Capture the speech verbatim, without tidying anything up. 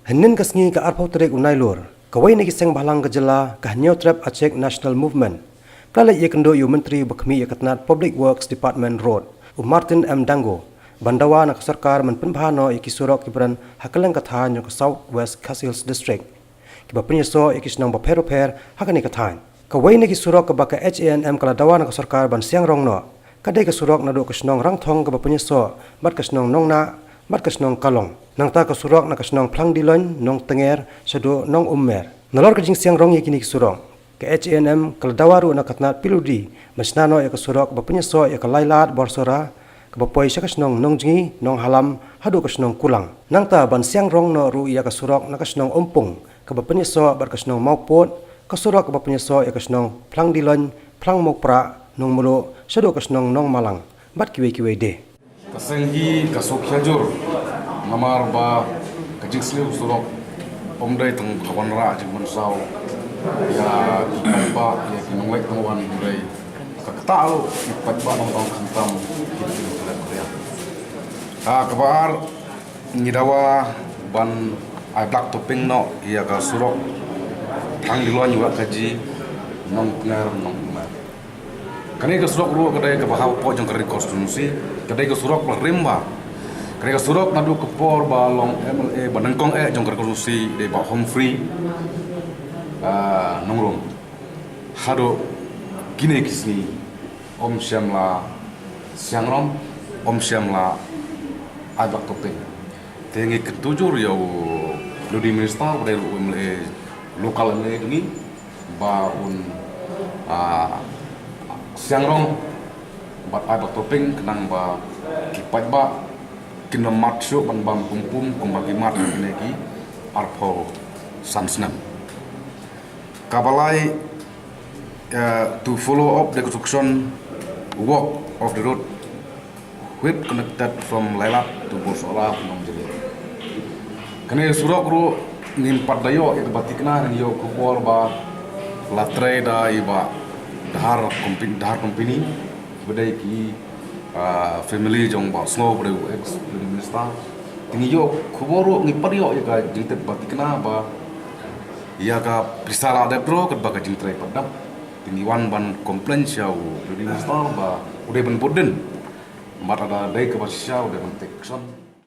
Hynnin ka sngi ka arphew tarik u Nailur, kawei na ki seng bhalang ka jylla ka Hynñiewtrep Achik National Movement ka la leit ïakynduh ïa u Myntri ba khmih ïa ka tnat Public Works Department Road, u Martin M Dangu, ban dawa na ka sorkar ban pynbha noh ïa ki surok ki bren ha kylleng ka thaiñ jong ka South West Khasi Hills District, kiba pynïasoh ïa ki shnong bapher bapher ha kane ka thaiñ. Kawei na ki surok kaba ka H A N M ka la dawa na ka sorkar ban siang rong noh, ka dei ka surok naduh ka shnong Rangthong kaba pynïasoh bad ka shnong Nongnah bad ka shnong Kalong. Nangta ka surok na ka shnong Phlang Diloin, Nongtnger shaduh Nongummer. Nalor ka jingsiang rong ïa kine ki surok, ka H A N M ka la dawa ruh na ka tnat P W D ban shna noh ïa ka surok kaba pynïasoh ïa ka Lailad Borsora, kaba poi sha ka shnong Nongjngi, Nonghalam haduh ka shnong Kulang. Nangta ban siang rong noh ruh ïa ka surok na ka shnong Umpung kaba pynïasoh bad ka shnong Mawpud, ka surok kaba pynïasoh ïa ka shnong Phlang Diloin, Phlang Mawprah, Nongmluh shaduh ka shnong Nongmalang bad kiwei kiwei de. Ka seng hi ka suk khia jur namar ba ka jingsniew surok ym dei tang ka wanrah jingmynsaw ïa ki paidbah, ïa ki nongleit nongwan, hynrei ka ktah ruh ki paidbah nongdong khamtam ki jingkhlem khriat. Ah, kaba ar, ngi dawa ban ai black topping noh ïa ka surok Phlang Diloin, Wahkaji, Nongtnger, Nongummer. Kane ka surok ruh ka dei kaba hapoh jong ka Ri constituency, ka dei ka surok ba rim bha. Ka dei ka surok naduh ka por ba long M L A ba nyngkong eh jong ka Ri constituency, dei Bah Humphrey, ah, Nongrum. Haduh kine ki sngi ym shym la siang rong, ym shym la ai black topping. Te ngi kyntu jur ïa u Deputy Minister ba dei ruh u M L A, local M L A jong ngi, ba un, ah, siang rong bad ai black topping khnang ba ki paidbah kin ym mad shuh ban bam kum pum kumba ki mad ha kine ki arphew san snem. Kaba lai, eh, to follow up the construction work of the road which connected from Lailad to Borsora, Nongjngi. Kane surok ruh ngim pat da ïoh ïa kaba thikna, ngin ïoh khubor ba la trei da i Bah Dhar Company, Dhar Company, ba dei ki, ah, family jong Bah Sngewbha, ba dei u ex Prime Minister. Te ngi ïoh khubor ruh, ngim pat ïoh ïa ka jingtip ba thikna ba ïa ka pisa la dep draw katba ka jingtrei pat dap. Te ngi wan ban complain sha u Deputy Minister ba u dei ban bud dien. Bad lada dei kaba shisha u dei ban take action.